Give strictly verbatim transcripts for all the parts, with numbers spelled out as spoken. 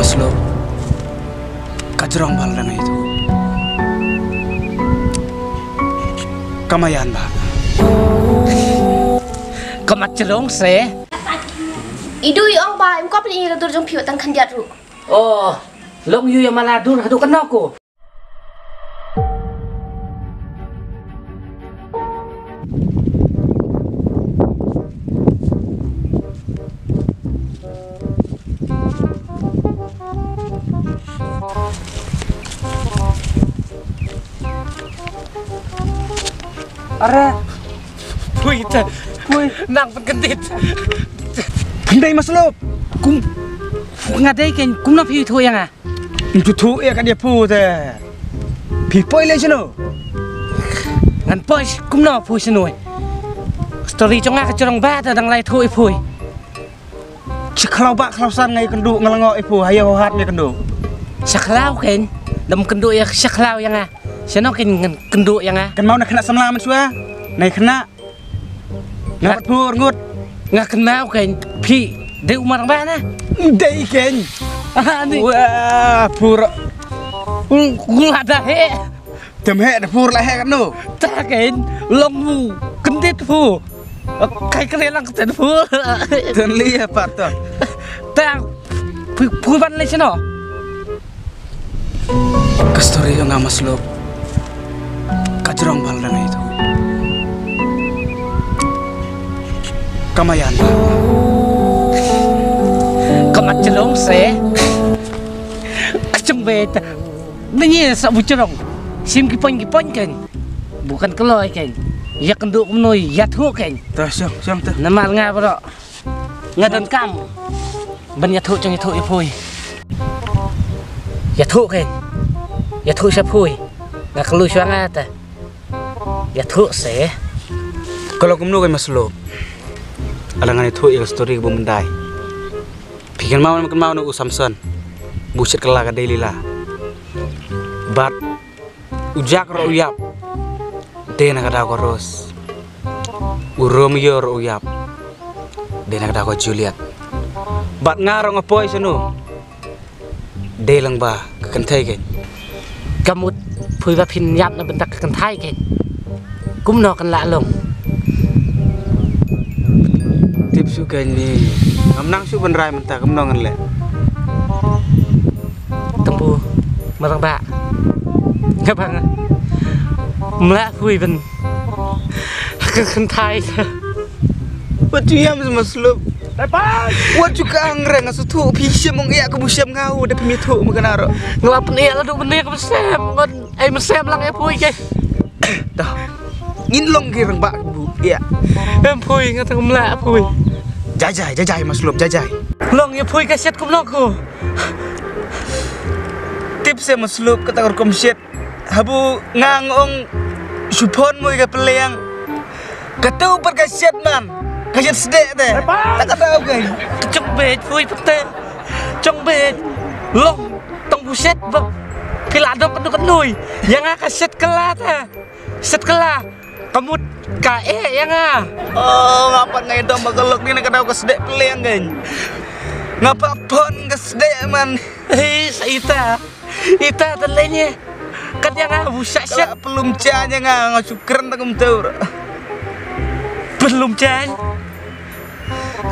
Slow. Ka jrong bha lada nga ïathuh. Ka maïan bha. Ka mat jrong se. I du i ong ba im kop ni ka dur jong phi tang khyndiat ruh. Oh, long ïu ïa ma la dur haduh kano ko. Are. Pui ta. Pui. Nang pynkyndit. Pynkyndit ma Slop. Kum. Nga dei kein kumno phi ïathuh ïa nga. Ym ju thuh ïa ka dei phu te. Phi poi leh shano? Ngan poi kumno phu shano? Story jong nga ka jrong bha te dang lai thuh ïa phu. Shi khlaw ba khlaw san nga ïakynduh nga lyngngoh ïa phu ha ïa u hat nga ïakynduh. Shi khlaw kein, dam kynduh ïa shi khlaw ïa nga. Shano kein ngan kynduh ïa nga. Kan mau na khynnah samla mynshuwa. Na khynnah. Nga pat phu ngut. Nga kynmaw kein phi dei u marang ba na. Dei kein. Aha ni. Wah, phu. Ngu ada he. Tem he da phu la he kan no. Ta kein long mu kyndit phu. Kai kre lang ten phu. Ten li he pat to. Ta phu phu ban le shano. Ka story jong nga ma Slop ka jrong bha lada nga ïathuh. Ka maïan bha. Ka mat jrong se. Ka jrong bha ta. Ngi sa bu jrong. Sim ki pon ki pon kein. Bukan kloi kein. Ïakynduh kumno ïathuh kein. Ta shong shong ta. Namar nga bro. Nga donkam ban ïathuh jong ïathuh ïa phu. Ïathuh kein. Ïathuh sha phu. Nga kyllu shuwa nga te. Ïathuh se. Ka long kumno kein ma Slop. Lada ngan ïathuh ïa ka story kaba mynta. Phi kynmaw ne kynmaw ne u Samson. Bu shet kylla ka Delila. Bad u Jack ruh u ïap. Dei na ka daw ka Rose. U Romeo ruh u ïap. Dei na ka daw ka Juliet. Bad nga ruh nga poi shano. Dei lang ba ka kynthei kein. Ka mut phu ba phin ïap na bynta ka kynthei kein. Kumno kan lah long. Tip shu kein ni. Ngam nang shu ban rai mynta kumno ngan leh. Tang phu marang ba. Nga ba nga. Mla phu ban. Ka kynthai. Wat ju ïam sa ma Slop. Wat ju ka ang reng sa thuh phi shem ong ïa ka bu shem nga u da phi mi thuh ma ka naro. Nga la pyn ïa la du mynne ka bu shem ngon ai ma shem lang ïa phu ïa. Dah. Ngin long ki rang ba bu ïa. Em phu ïa nga tang mla phu ïa. Jajai jajai ma Slop jajai. Long ïa phu ïa ka shet kum long ko. Tip se ma Slop ka tang rukom shet. Habu nga ngong shu phon mui ka peliang. Katu pat ka shet man. Ka shet sdek te. Ta ka dau kai. Chong bej phui pate. Chong bej. Long tong bu shet ba. Pila dong kanu kanui. Yang nga ka shet kela te. Shet kela. Kamut ka eh yang nga. Oh, nga pat ngai dong ba ka lok ni na ka dau ka sdek peliang kan. Nga pat phon ka sdek man. Hei, sa ita. Ita ta lei ni. Kat yang nga bu syak syak. Pelum chan yang nga nga sukren ta kum tur. Pelum chan.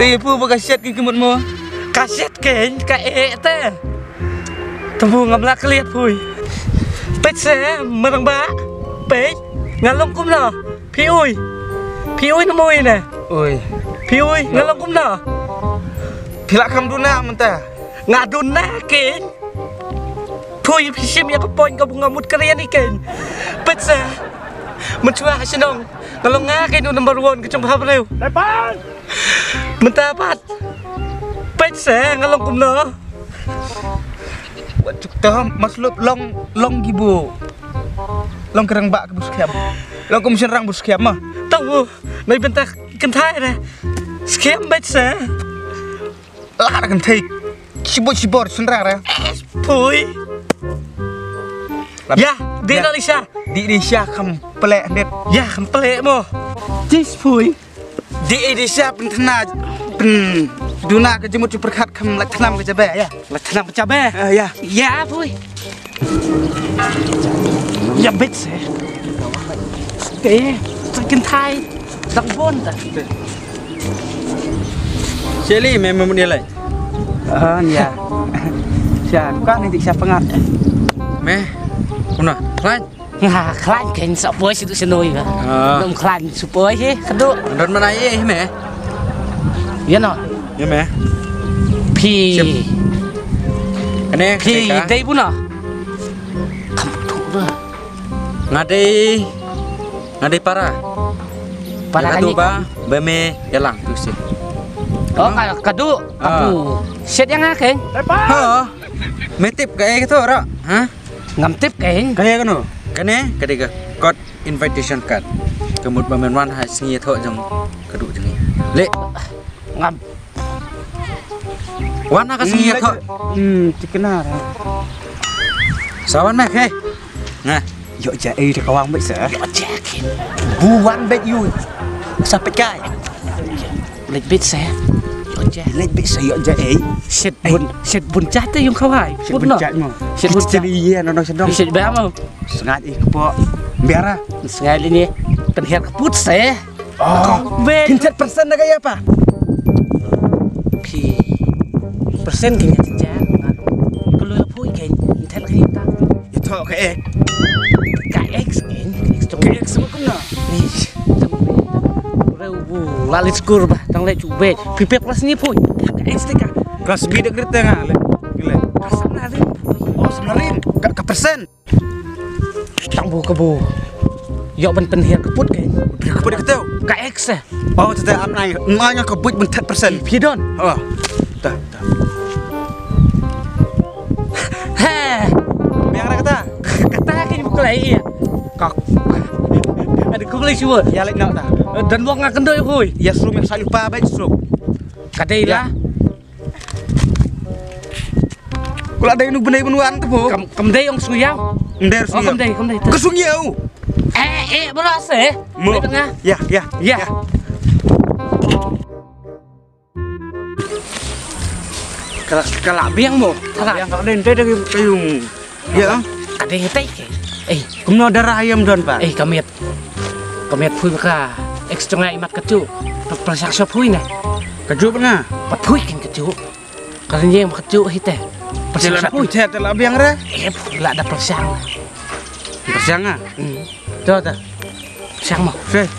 Te pu ba ka shet ki kimut mo. Ka shet ken ka eh te. Tembu ngam la kliat pui. Pet se merang ba. Pet ngalong kum no. Phi ui. Phi ui no moi ne. Ui. Phi ui ngalong kum no. Phi la kam duna mynta. Nga duna ken. Phui phi shim ïa ka point ka bunga mut karian i ken. Pet sa. Mynchwa ha shnong. Ngalong nga ken u number one ka chung ha breu. Mynta pat. Pet sa ngalong kumno. Wat chuk ta mas lup long long gibu. Long kerang ba ka bu skhem. Long kum shin rang bu skhem ma. Tau. Nai benta kentai re. Skhem pet sa. Lar kan thik. Shibut shibor shynrang ra. Pui. Ya, di na Lisha. Di Lisha kam pelek net. Ya, kam pelek mo. Jis pui. Di Lisha pen tena pen. Duna ka jingmut jingpyrkhat kham lait thnam ka jabe ïa. Lait thnam ka jabe. Eh, ïa. Ïa pui. Ïa bit se. Te, sakin thai. Dang bon ta. Seli me me mun ïa lai. Ah, ïa. Sha, ka ni dik sha pangat. Me. Kuna, lain. Nga khlaiñ kein sa poi situ senoi ba. Ah. Dom khlaiñ su poi he kadu. Don mana ye me. Ya no. Ya me. Phi. Sip. Kane phi kane ka. Dei bu no. Kam tu ba. Nga dei, nga dei para. Para kadu kane ba, ba me yalang tu si. Oh, ka kadu. Ah. Apu. Set yang nga kein. Ha. Me tip ka e ka tu ro. Ha? Ngam tip kein. Ka ïa kano? Kane ka dei ka kot invitation card. Ka mut ba men wan ha sngi ïathoh jong ka duh jong ngi. Le. Ngam. Wan ha ka sngi ïathoh. Hmm, tikna ra. Sa wan me ke. Nga. Ïoh ja ei da ka wang beit sa. Ïoh ja kein. Bu wan beit ïu. Sa peit kai. Leit beit sa. Ïoh ja. Leit beit sa ïoh ja ei. Shet bun, shet bun ja te yung khawai. Shet bun ja mo. Shet bun ja. Shet ïa no no shet dong. Shet ba mo. Sngat i kpo. Biara. Sngat ini. Pynhiar kput sa. Oh. Beit. Kin chet persen da ka ïa pa. Phi. Persen kin ïa ja. Kalau pui kein. Kin chet ka ïa ta. Ito ka ek. Ka ek skin. Ka ek skin kumno? Ni. Reu bu. La leit skul ba. Tang leit jubek. Pipek kelas ni pun. Ka ek skin ka. Kelas B dek rite nga le. Gile. Kelas samla rin. Oh, samla rin. Ka, ka persen. Tang bu ka bu. Yok ban pynhiar ka put ka. Put ka teu. Ka ek se. Oh, tete am nai. Nai ka buit ban thet persen. Phi don. Oh. Ta, ta. He. Biang ra kata. Kata ka ni bukai iya. Kak. Ada ku boleh cuba. Ya lek nak ta. Dan buang akan doi hui. Ya srum yang sayu pa baik srum. Kadai lah. Kula dei nuk benai benuan tu bu. Kam kam dei ong suyau. Ndei suyau. Kam dei kam dei. Ke suyau. Eh eh beras eh. Mo. Ya ya ya. Kala kala biang mo. Kala biang kala den te dagi kayung. Ya. Kade hetai ke. Eh, kumno darah ayam don pa. Eh, kamiat. Kamiat phui ka. Ek setengah imat kecu. Persiap sop phui ne. Kecu pernah. Pat phui kin kecu. Kala nyeng kecu hite. Persiap sop phui. Te la biang re. Eh, phui la da persiang. Persiang ah. Hmm. Tu tu. Siang mo. Seh.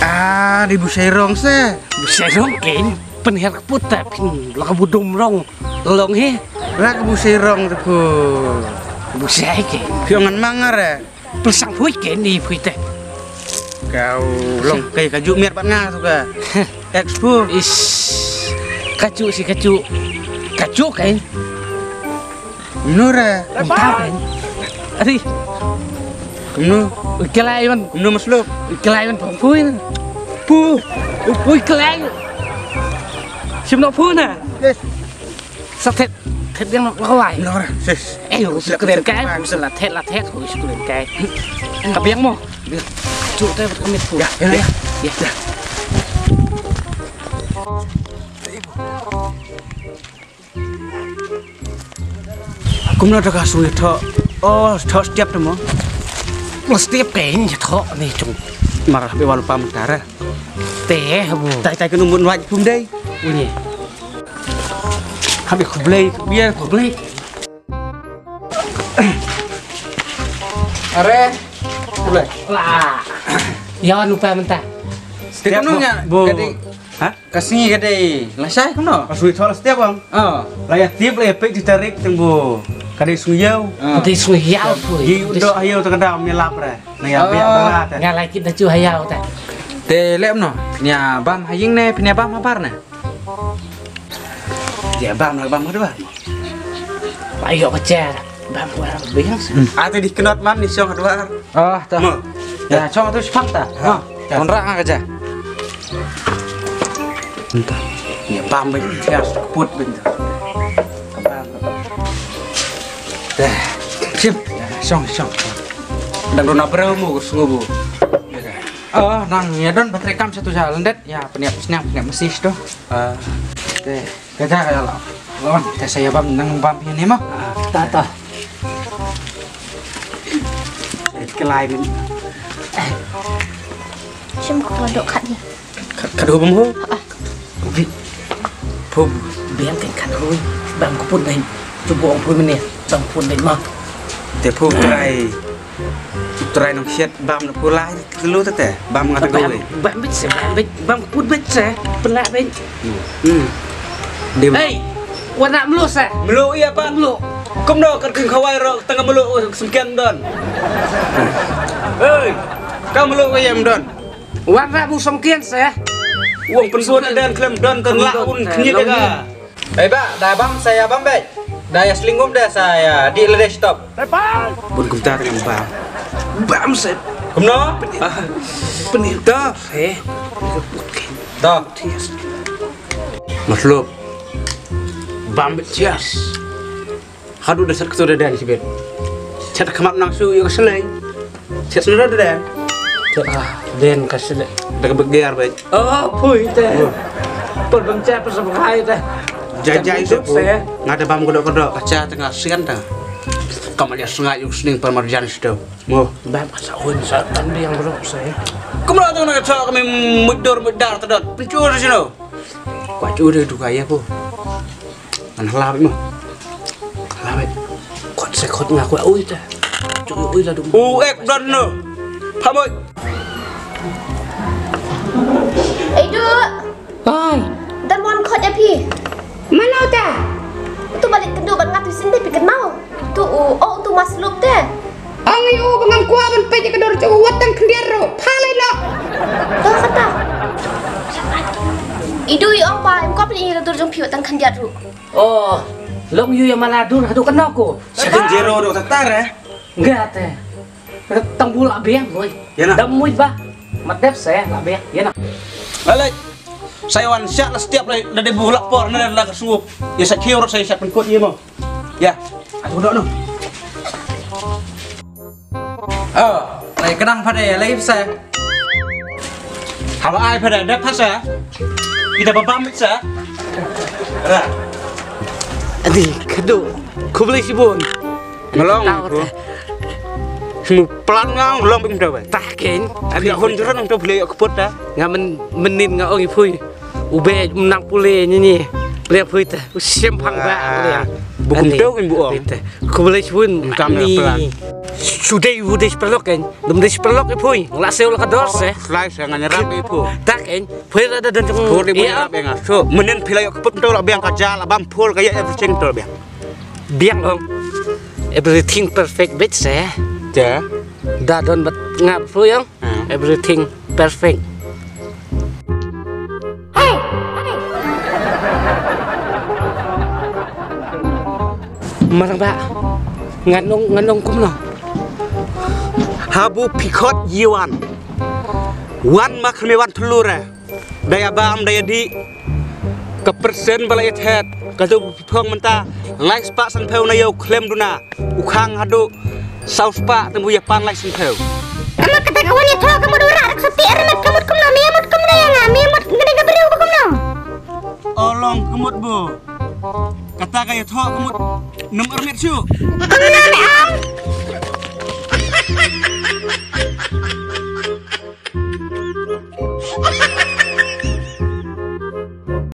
Ah, di bu sai rong se. Bu sai rong ken. Penher puta pin. Laka budum rong. Long he. Laka bu sai rong tu ku. Bu sai ken. Piongan mangar eh. Pelsang phui ke ni phui te. Kau long kai kaju miat bat nga tu ka. Expo. Is. Kaju si kaju. Kaju kai. Nura. Entah kai. Ari. Kumno? Kelai man. Kumno masluk? Kelai man phui. Pu. Ui kelai. Sim no phu na. Yes. Sa thet, thet biang la kawai. Nora, sis. Eh, u sukren kai, u sala thet la thet, u sukren kai. Ka biang mo. Biang. Chu te ka mit pu. Ya, ya, ya. Ya. Kumno ta ka sui tho. Oh, tho step te mo. Mo step kai ni tho ni chung. Mar be wal pam tara. Te bu. Tai tai kenu mun waj pum dei. Uni. Habi khublei, biar khublei. Are, khublei. Lah. Ya nupa mentah. Setiap nungnya bu. Hah? Kasih kadai lashai kumno? Kasih thol setiap bang. Oh. Laya tip laya pek di tarik tengbu. Kadai suyau. Kadai suyau tu. Yi udah ayo tengada melap re. Naya biak berat. Ngalai kita cu hayau ta. Te lep no. Nya bam haying ne, pina bam habar ne. Dia bam lah bam kedua. Ayo kecer. Bam kuar biang. Ate di kenot man ni song kedua. Ah ta. Ya song tu sepang ta. Ha. Konrak nga kecer. Entah. Ya bam bin sias keput bin tu. Bam. Dah. Sim. Ya song song. Dang don na breu mo, sngew bu. Oh, nang ïa don ba treikam sha tu sha lyndet. Ïa pynïap sniang, pynïap masi sha tu. Ah. Te ka ja ka la. Lon te sa ïa bam, nang bam ïa ne mo. Ah, ta ta. Ka lai min. Shim ko la dok khat ni. Khat, khat ho bam ho. Ah. Phi. Phu. Biang kan khat ho. Bam ko put ben. Cuba ong phu mene. Bam put ben mo. Te phu trai. Trai nong siat bam na phu lai. Telu te te. Bam ngat ko. Bam bet se, bam bet, bam put bet se. Pela bet. Hmm. Hei. Wan nak melu se. Melu ïa pa. Melu. Kumno kan king khawai ro tang melu sengkiang don. Hei. Ka melu ïa don. Wan ra bu song kien se. Wong pynbun dan klem don kan la un khniet ka. Ei ba, da bam sa ïa bam bek. Da ïa slingum da sa ïa di le desktop. Bun kumta tang bam. Bam se. Kumno? Pynir. To. Eh. To. Matlub. Bam bek sias. Haduh da sat katu da den sibit. Chat khmat nang su ïa ka seleng. Chat sendiri da den. Chat ah den ka seleng. Da ka begiar baik. Oh, pui te. Pur bem chat pur sebagai te. Jai jai se pu. Nga da bam kedok kedok ka cha tengah sian ta. Kamal ya sengai yuk sening par marjan situ. Mo. Bam ka sa un sa tan biang bro se. Kumla tang na ka cha kami mudor mudar tedot. Pencur sino. Kwah cu de duka ïa pu. Ngan hla beit mo. Hla beit. Kot se kot nga kwah ui ta. Cu ui la du. U ek don no. Phamoi. Ei du. Oi. Dan mon kot ïa phi. Mano ta? Tu balik kendu ban ngatu sin de phi kenal. Tu u, oh, tu mas lup te. Ang yu ba ngam kwah ban peit ïa ka dur jong u wat tang khyndiat ruh. Pha lei noh. To kata. Idu i ong pa, em kop lei ïa ka dur jong phi wat tang khyndiat ruh. Oh, long yu ïa mala dur haduh kano ko. Sa kin jero ruh tatar eh. Enggak te. Tang bu la biang koi. Ïa na. Dam muid ba. Mat dep se la biang. Ïa na. Lalai. Sa wan siat la setiap lai da dei bu la por na la ka sup. Ïa sa kiu ruh sa ïa sa pynkut ïa mo. Ïa, atu dok noh. Oh, lai kedang pada ya, lai pisa. Haba ai pada dep pisa. Ida babam pisa. Ra. Adi, kado. Khublei shibun. Ngelong. Tahu ko. Teh. Smu plan nga ngelong bim tahu. Tah ken. Adi kon jeran nang tahu beli aku put dah. Nga men menin nga ong ipui. Ube menang pule nini. Pule pui ta. Usiam phang ba pule. Bukum teu kan buong. Pui ta. Ku boleh sebun. Kam ni plan. Sudah ibu deh sepelok kan. Dum deh sepelok ipui. Ngelak sew laka dos eh. Slice yang nyerap ipu. Tak kan. Pui ada dan jeng. Pur ibu nyerap yang so. Menin pila yok keput tu lah biang kaja lah bam pul kaya everything tu lah biang. Biang ong. Everything perfect bit se. Ja. Da don bat ngap pui ong. Everything perfect. Marang ba. Ngan ong, ngan ong kumno. Habu pikot yiwan. Wan mak me wan telur eh. Daya bam daya di. Ka persen bala yet het. Ka tu Phong mynta lai spah sanphew na ïew khlem duna u khang haduh saw spah temu ïa pan lai sanphew. Amat kata ka wan ïathoh ka mut u rah rak sati ar mat ka mut kumno me mut kumno ïa nga me mut ngdeng ka briew ba kumno. Olong ka mut bu kata ka ïathoh ka mut num ar met shu. Kumno me am.